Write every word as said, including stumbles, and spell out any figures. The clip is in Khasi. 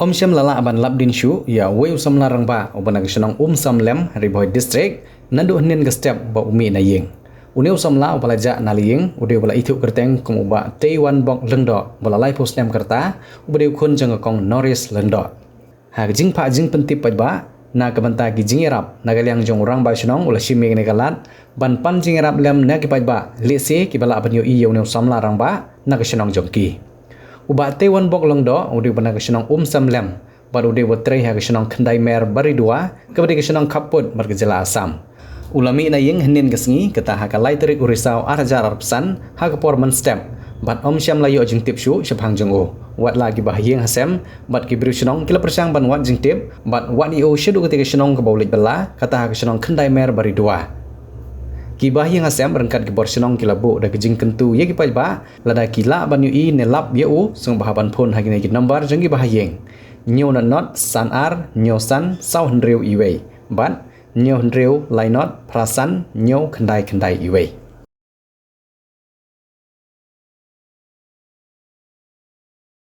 Ym shym la lah ban lap dien shuh ïa uwei u samla rangbah uba na ka shnong Umsawlem, Ri Bhoi District, naduh hynnin ka step ba u mih na ïing. Une u samla uba la jah na la ïing u dei uba la ithuh kyrteng kum u Bah Teiwanbok Lyngdoh, ba la laiphew snem ka rta, uba dei u khun jong ka Kong Norris Lyngdoh. Ha ka jingphah jingpyntip paidbah na ka bynta ki jingïarap na ka liang jong u rangbah shnong, u la shim ïa kane ka lad ban pan jingïarap lem na ki paidbah lehse kiba lah ban ïohi ïa une u samla rangbah na ka shnong jong ki. U Bah Teiwanbok Lyngdoh u dei uba na ka shnong Umsawlem bad u dei uba trei ha ka shnong Khyndai Mer Baridua, kaba dei ka shnong khappud bad ka jylla Assam. U la mih na ïing hynnin ka sngi, kata ha ka lai tarik u Risaw ar hajar arphew san, ha ka por mynstep, bad ym shym la ïoh jingtip shuh shaphang jong u. Wat la ki bahaïing hasem bad ki briew shnong ki la pyrshang ban wad jingtip bad wad ïa u shaduh katei ka shnong kaba u leit bylla, kata ha ka shnong Khyndai Mer Baridua. Ki bahaïing hasem ryngkat ki bor shnong ki la buh da ka jingkyntu ïa ki paidbah lada ki lah ban ïohi ne lap ïa u, sngewbha ban phone ha kine ki nombar jong ki bahaïing: hynñiew nod nod san ar hynñiew san saw hynriew iwei bad hynñiew hynriew lai nod phra san hynñiew khyndai khyndai iwei.